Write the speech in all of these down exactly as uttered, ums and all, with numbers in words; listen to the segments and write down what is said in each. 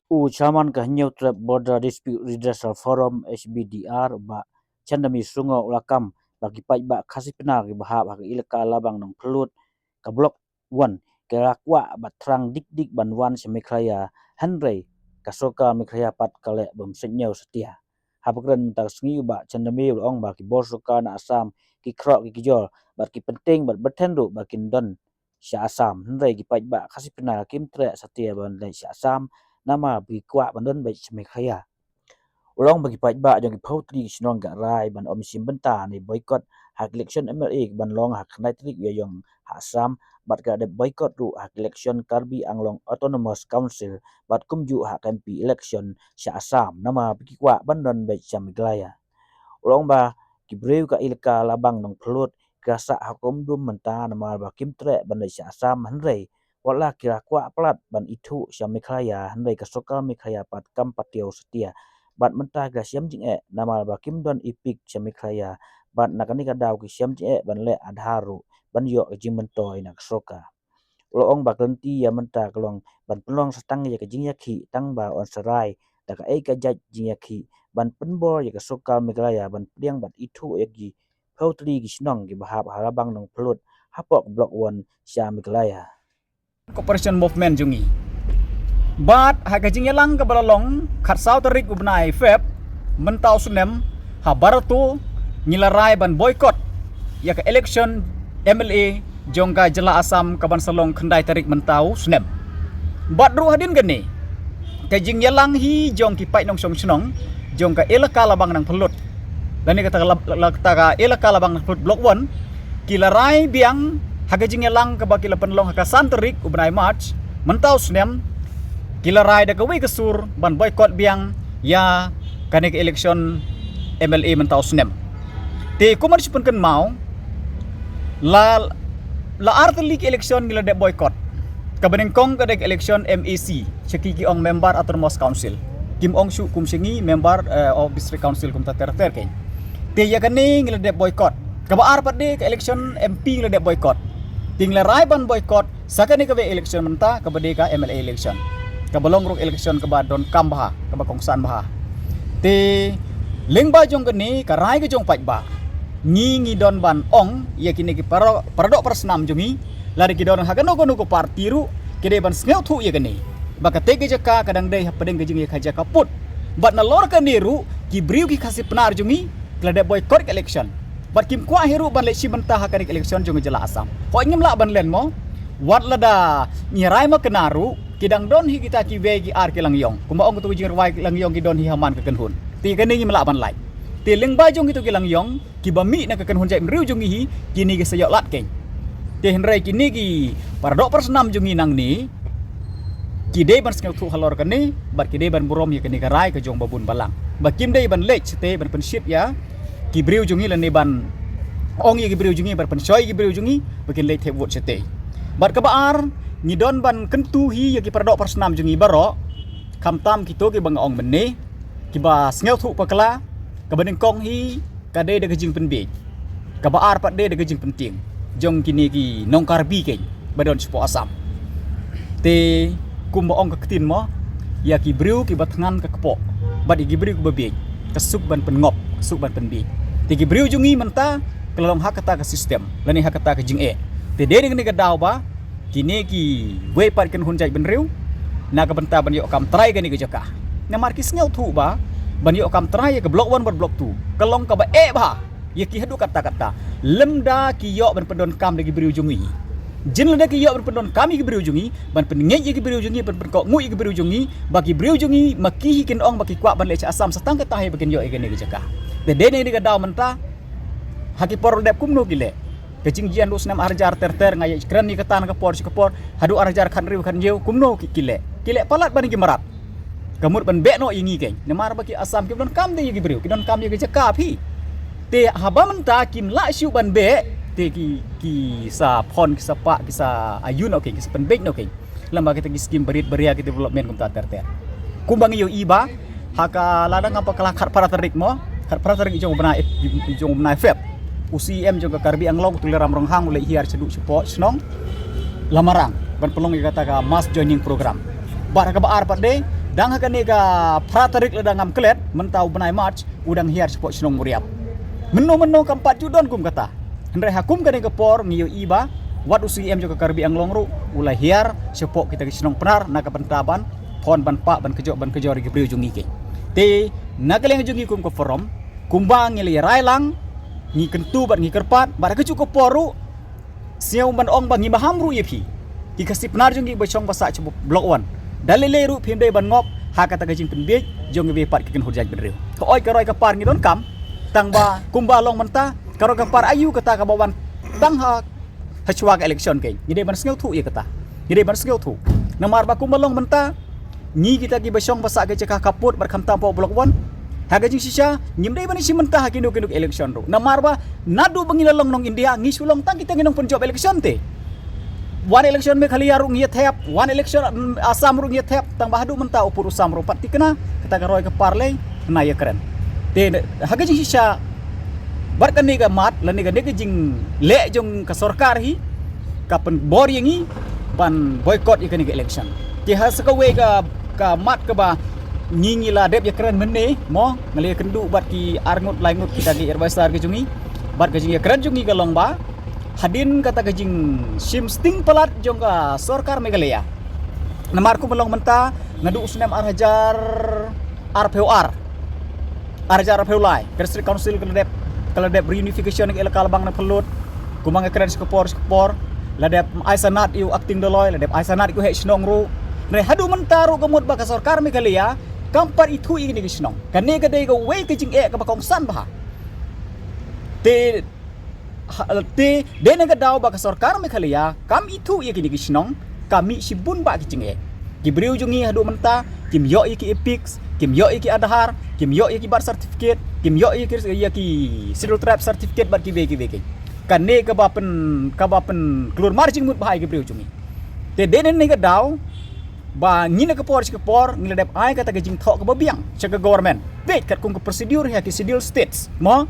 U Chairman ka Hynñiewtrep Border Dispute Redressal Forum, H B D R, Bah Chandami Sungo, u la kam ba ki paidbah Khasi Pnar kiba hap ha ka elaka Labang Nongphyllut ka Block One ki la kwah bad thrang dik dik ban wan sha Meghalaya, hynrei ka sorkar Meghalaya pat ka leh bym sngewthuh satia. Haba kren mynta ka sngi, u Bah Chandami u la ong ba ki bor sorkar na Assam ki khroh ki kjor bad ki pyntieng bad bteng ruh ba kin don sha Assam, hynrei ki paidbah Khasi Pnar kim treh satia ban leit sha Assam namar ba ki kwah ban don beit sha Meghalaya. U la ong ba ki paidbah jong ki phew tylli ki shnong ki rai ban ym shim bynta ne boycott ha ka election M L A kaban long ha ka khyndai tarik u Ïaïong ha Assam, bad ka dep boycott ruh ha ka election Karbi Anglong Autonomous Council bad kumjuh ha ka M P election sha Assam namar ba ki kwah ban don beit sha Meghalaya. U la ong ba ki briew ka elaka Labang Nongphyllut ki la sah ha ka umdum mynta namar ba kim treh ban leit sha Assam, hynrei wat la ki la kwah palat ban ithuh sha Meghalaya, hynrei ka sorkar Meghalaya pat kam patiaw satia. Bad mynta ki la shem jingeh namar ba kim don EPIC sha Meghalaya, bad na kane ka daw ki shem jingeh ban leh Aadhaar ruh ban ïoh ka jingmyntoi na ka sorkar. U la ong ba ka lynti ïa mynta ka long ban pynlong sa tang ïa ka jingïakhih tang ba yn sa rai da kaei ka jait jingïakhih, ban pynbor ïa ka sorkar Meghalaya ban pdiang bad ithuh ïa ki phew tylli ki shnong kiba hap ha Labang Nongphyllut hapoh Block One sha Meghalaya. Cooperation Movement jong ngi. Bad ha ka jingïalang kaba la long khatsaw tarik u bnai Feb mynta u snem, ha Barato ngi la rai ban boycott ïa ka election M L A jong ka jylla Assam kaban sa long khyndai tarik mynta u snem. Bad ruh hadien kane, ka jingïalang hi jong ki paid nongshong shnong jong ka elaka Labang Nongphyllut, lane kata ka la, la, kata ka elaka Labang Nongphyllut Block One, ki la rai biang ha ka jingïalang kaba ki la pynlong ha ka san tarik u bnai March mynta u snem, ki la rai da kawei ka sur ban boycott biang ïa kane ka election M L A mynta u snem. Te kumba shu pynkynmaw, la, la ar tylli ki election ngi la dep boycott. Kaba nyngkong ka dei ka election M A C, sha ki ki ong Member Autonomous Council. Kim ong shuh kum sha ngi Member, eh, of District Council kumta ter ter kein. Te ïa kane ngi la dep boycott. Kaba ar pat dei ka election M P ngi la dep boycott. Te ngi la rai ban boycott sa kane kawei election mynta kaba dei ka M L A election, kaba long ruh election kaba donkam bha, kaba kongsan bha. Te lyngba jong kane ka rai ka jong paidbah, ngi ngi don ban ong ïa kine ki para, paradoh parasnam jong ngi, lada ki don ha kano kano ka party ruh, ki dei ban sngewthuh ïa kane ba katei ka jaka ka dang dei hapdeng ka jingïakajia ka pud. Bad nalor kane ruh ki briew ki Khasi Pnar jong ngi ki la dep boycott ka election. Bad kim kwah hi ruh ban leit shim bynta ha kane ka election jong ka jylla Assam. Hooid, ngim lah ban len mo. Wat lada ngi rai ma kane ruh, ki dang don hi kita kiwei ki ar ki langïong. Kumba ong kito ki jingrwai langïong ki don hi ha man ka kynhun. Te kane ngim lah ban lait. Te lyngba jong kito ki langïong kiba mih na ka kynhun jaitbynriew jong ngi hi, kine ki sa ïoh lad kein. Te hynrei kine ki paradoh parasnam jong ngi nangne, ki dei ban sngewthuh halor kane, bad ki dei ban burom ïa kane ka rai ka jong babun balang. Ba kim dei ban leit shatei ban pynshit ïa ki briew jong ngi lane ban ong ïa ki briew jong ngi, ban pynshoi ïa ki briew jong ngi ba kin leit thep vote shatei. Bad kaba ar, ngi don ban kyntu hi ïa ki paradoh parasnam jong ngi baroh, khamtam kito kiba nga ong mynne, kiba sngewthuh bakla. Kaba nyngkong hi ka dei da ka jingpynbiej. Kaba ar pat dei da ka jingpyntieng jong kine ki nongkarbi kein ba don shapoh Assam. Te kumba ong ka ktien mo, ïa ki briew kiba thngan ka kpoh bad ïa ki briew kiba biej ka suk ban pynngop, ka suk ban pynbiej. Te ki briew jong ngi mynta ki la long ha kata ka system lane ha kata ka jingeh. Te dei na kane ka daw ba kine kiwei pat ki kynhun jaitbynriew, na ka bynta ban ïoh kam trai kane ka jaka. Namar ki sngewthuh ba ban ïoh kam trai ïa ka Block One bad Block Two ka long kaba eh bha ïa ki haduh katta katta. Lymda ki ïoh ban pyndonkam da ki briew jong ngi, jin lada ki ïoh ban pyndonkam ïa ki briew jong ngi, ban pynngeit ïa ki briew jong ngi, ban pynkohnguh ïa ki briew jong ngi, ba ki briew jong ngi ma ki hi kin ong ba ki kwah ban leit sha Assam sa tang kata hi ba kin ïoh ïa kane ka jaka. Te dei na kane ka daw mynta, ha ki por la dep kumno ki leh. Ka jingjia haduh snem ar hajar ter ter, nga ïakren ïa kata na ka por sha ka por, haduh ar hajar khathynriew khathynñiew kumno ki, ki leh. Ki leh palat ban ki mrad. Ka mut ban beh noh ïa ngi kein. Namar ba ki Assam kim donkam de ïa ki briew, ki donkam ïa ki jaka phi. Te haba mynta kim lah shuh ban beh, te ki, ki sa phon, ki sa pah, ki sa aiu noh kein, ki sa pynbeit noh kein. Lem bad kita ki skim barit baria, ki development kumta ter ter. Kumba ngi ïohi ba ha ka, lada ngam bakla, khatphra tarik mo, khatphra tarik jong u bnai, jong u bnai Feb, u C E M jong ka Karbi Anglong, u Tuliram Ronghang, u leit hiar shaduh shapoh shnong Lamarang ban pynlong ïa kata ka mass joining program. Bad ha kaba ar pat dei, Tang ha kane ka phra tarik lada ngam klet, mynta u bnai March, u dang hiar shapoh shnong Mawriap. Mynno mynno kam pat ju don kum kata. Hynrei ha kum kane ka por ngi ïohi ba wat u C E M jong ka Karbi Anglong ruh u la hiar shapoh kita ki shnong Pnar na ka bynta ban phon ban pah ban kjot ban kjot ïa ki briew jong ngi ki. Te na ka liang jong ngi kum ka forum, kumba ngi la ïa rai lang, ngi kyntu bad ngi kyrpad bad ha kajuh ka por ruh, sngewbha ban ong ba ngi maham ruh ïa phi, ki Khasi Pnar jong ngi ba shong ba sah sha Block One. Da lei lei ruh phim dei ban ngop ha kata ka jingpynbiej jong ngi ba pat ki kynhun jait bynriew. Ka oi ka roi ka par ngi donkam, tang ba kumba long mynta, ka roi ka par aïu kata kaba wan tang ha, ha shuwa ka election kein. Ngi dei ban sngewthuh ïa kata. Ngi dei ban sngewthuh. Namar ba kumba long mynta, ngi kita kiba shong ba sah ka jaka khappud bad khamtam hapoh Block One, ha ka jingshisha ngim dei ban ïashim bynta ha kino kino ki election ruh. Namar ba naduh ba ngi la long nong India, ngi shu long tang kita ki nongpynjop election te. Wan election Meghalaya ruh ngi ïa thep, wan election, mm, Assam ruh ngi ïa thep, tang ba haduh mynta u pud u sam ruh pat thikna, kata ka roi ka par lei, hana ïakren. Te ha ka jingshisha, bad kane ka mat lane kane ka jingleh jong ka sorkar hi ka pynbor ïa ngi ban boycott ïa kane ka election. Te ha sa kawei ka, ka mat kaba ngi, ngi la dep ïakren mynne mo, nga la ïakynduh bad ki arngut laingut kita ki advisor ki jong ngi, bad ka jingïakren jong ngi ka long ba hadien kata ka jingshim sting palat jong ka sorkar Meghalaya. Namar kumba long mynta, naduh u snem ar hajar arphew ar, ar hajar arphew lai, ka District Council ka la dep, ka la dep reunification ka Elaka Labang na Phylliew, kumba nga kren sha ka por sha ka por, la dep ai sanad ïa u acting Dolloi, la dep ai sanad ïa u heh shnong ruh. Hynrei haduh mynta ruh ka mut ba ka sorkar Meghalaya kam pat ithuh ïa kine ki shnong. Kane ka dei kawei ka jingeh kaba kongsan bha. Te ha, te dei na ka daw ba ka sorkar Meghalaya kam ithuh ïa kine ki shnong, ka mih shibun bah ki jingeh. Ki briew jong ngi haduh mynta kim ïoh ïa ki EPIC, kim ïoh ïa ki Aadhaar, kim ïoh ïa ki birth certificate, kim ïoh ïa ki, ïa ki Scheduled Tribe certificate bad kiwei kiwei ki. Kane kaba pyn, kaba pynklur mar jingmut bha ïa ki briew jong ngi. Te dei na ka daw ba ngi na ka por sha ka por ngi la dep ai kata ka jingthoh kaba biang sha ka government, peit katkum ka procedure ha ki Scheduled States mo.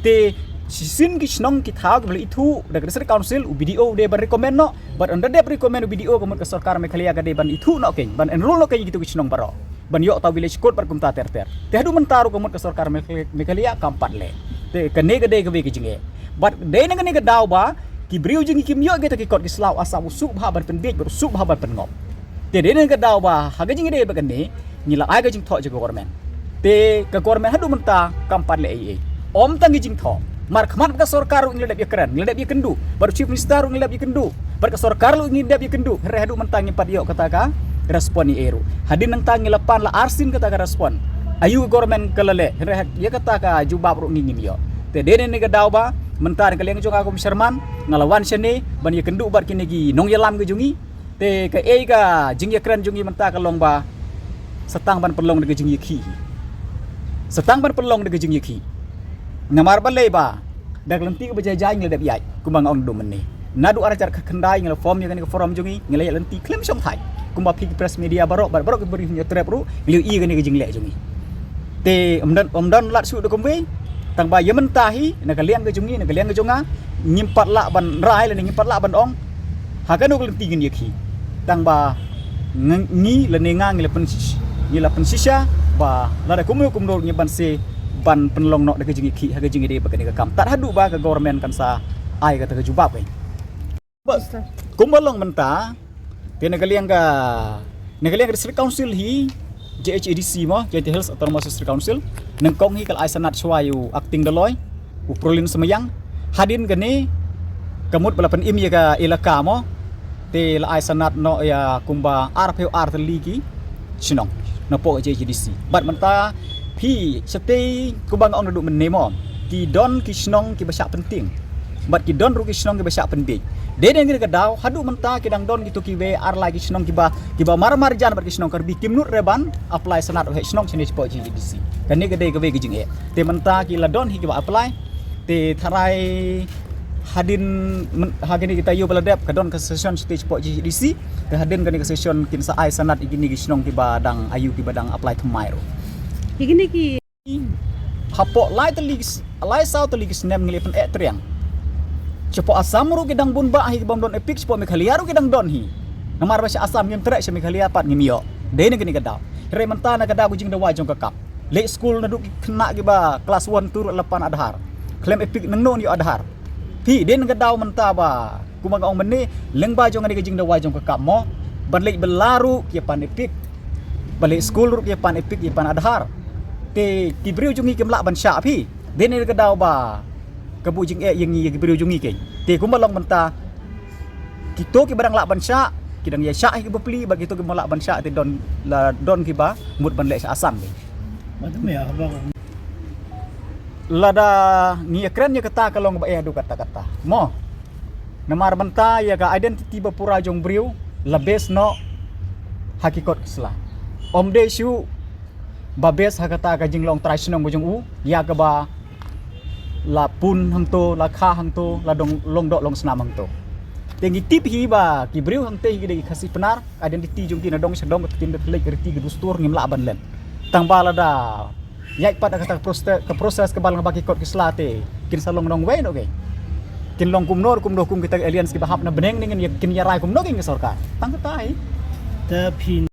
Te shisien ki shnong ki thaw kiba la ithuh da ka District Council, u BDO u dei ban recommend noh, bad ynda dep recommend u BDO ka mut ka sorkar Meghalaya ka dei ban ithuh noh kein, ban enroll noh kein ïa kito ki shnong baroh, ban ïoh uta u village court bad kumta ter ter. Te haduh mynta ruh ka mut ka sorkar Meghalaya, Meghalaya kam pat leh. Te kane ka dei kawei ka jingeh. Bad dei na kane ka daw ba ki briew jong ngi kim ïoh kita ki kot ki slaw, asam u suk bha ban pynbiej bad u suk bha ban pynngop. Te dei na ka daw ba ha ka jingïadei bad kane ngi la ai ka jingthoh sha ka government. Te ka government haduh mynta kam pat leh ei ei. Ym tang ki jingthoh, markhmat ka sorkar ruh ngi la dep ïakren, ngi la dep ïakynduh, bad u Chief Minister ruh ngi la dep ïakynduh, bad ka sorkar ruh ngi la dep ïakynduh, hynrei haduh mynta ngim pat ïoh kata ka respond ei ei ruh. Hadien nangta ngi la pan la arsien kata ka respond, aïu ka government ka la leh, hynrei ïa kata ka jubab ruh ngi ngim ïoh. Te dei na ka daw ba mynta na ka liang jong nga kum chairman nga la wan shane ban ïakynduh bad kine ki nongïalam ki jong ngi. Te kaei ka jingïakren jong ngi mynta ka long ba sa tang ban pynlong da ka jingïakhih. Sa tang ban pynlong da ka jingïakhih. Namar balei ba da ka lynti kaba jai jai ngi la dep ïaid kumba nga ong naduh mynne. Naduh ar hajar khyndai ngi la form ïa kane ka forum jong ngi, ngi la ïaid lynti khlem shongthait. Kumba phi ki press media baroh, baroh ki briew Hynñiewtrep ruh ngi la ïohi ïa kane ka jingleh jong ngi. Te ym don, ym don lad shuh da kumwei. Tang ba ïa mynta hi na ka liang ka jong ngi, na ka liang ka jong nga, ngim pat lah ban rai lane ngim pat lah ban ong ha kano ka lynti ngin ïakhih. Tang ba ngi, ngi lane nga ngi la pyn, ngi la pynshisha ba lada kumno kumno ngi ban sa ban pynlong noh da ka jingïakhih ha ka jingïadei bad kane ka kam, tad haduh ba ka government kan sa ai kata ka jubab. Bad kumba long mynta, te na ka liang ka, na ka liang ka District Council hi, JHADC mo, Jaintia Hills Autonomous District Council, nyngkong hi ka la ai sanad shuwa ïa u acting Dolloi, u Prolin Symbayang. Hadien kane ka mut ba la pynim ïa ka elaka mo, te la ai sanad noh ïa kumba arphew ar tylli ki shnong napoh ka JHADC. Bad mynta phi shatei kumba nga ong naduh mynne mo, ki don ki shnong kiba shah pyntieng bad ki don ruh ki shnong kiba shah pynbiej. Dei na kane ka daw haduh mynta ki dang don kito kiwei ar lai ki shnong kiba, kiba mar marjan bad ki shnong Karbi, kim nud re ban apply sanad u heh shnong shane shapoh JHADC. Kane ka dei kawei ka jingeh. Te mynta ki la don hi kiba apply. Te tharai hadien myn, ha kine kita ïew ba la dep ka don ka session stage shapoh JHADC. Te hadien kane ka session kin sa ai sanad ïa kine ki shnong kiba dang aïu kiba dang apply thymmai ruh. Ïa kine ki hapoh lai tylli ki s-, lai saw tylli ki snem ngi la pyneh triang. Shapoh Assam ruh ki dang bun bah hi kibym don EPIC, shapoh Meghalaya ruh ki dang don hi. Namar ba sha Assam ngim treh, sha Meghalaya pat ngim ïoh. Dei na kane ka daw. Hynrei mynta na ka daw ka jingdawa jong ka kap, leit skul naduh ki khynnah kiba klas one two ruh la pan Aadhaar. Khlem ïa pick nangno yn ïoh Aadhaar. Phi, dei na ka daw mynta ba kumba nga ong mynne, lyngba jong kane ka jingdawa jong ka kap mo, ban leit bylla ruh ki ïa pan ïa pick, ban leit skul ruh ki ïa pan ïa pick, ïa pan Aadhaar. Te ki briew jong ngi kim lah ban shah phi. Dei na ka daw ba ka buh jingeh ïa ngi, ïa ki briew jong ngi keiñ. Te kumba long mynta, kito kiba dang lah ban shah ki dang ïa shah ïa ki bapli, bad kito kiba lah ban shah te don, la don kiba mut ban leit sha Assam keiñ. Lada ngi ïa kren ïa kata ka long ba eh haduh katta katta mo. Namar mynta ïa ka identity ba pura jong briew la base noh ha ki kot ki sla. Ym dei shuh ba base ha kata ka jinglong trai shnong ba jong u, ïa kaba la pun hangto, la kha hangto, la dong long doh long snam hangto. Te ngi tip hi ba ki briew hangtei hi ki dei ki Khasi Pnar, identity jong ki na dong sha dong, ka ktien ka thylliej, ka riti ka dustur ngim lah ban len. Tang ba lada ïaid pat ha kata ka proste-, ka process kaba lyngba ki kot ki sla te kin sa long nongwei noh keiñ. Kin long kumno kumno kum kita ki aliens kiba hap na bneng ne kin ïa, kin ïa rai kumno keiñ ka sorkar. Tang kata hi. Te phi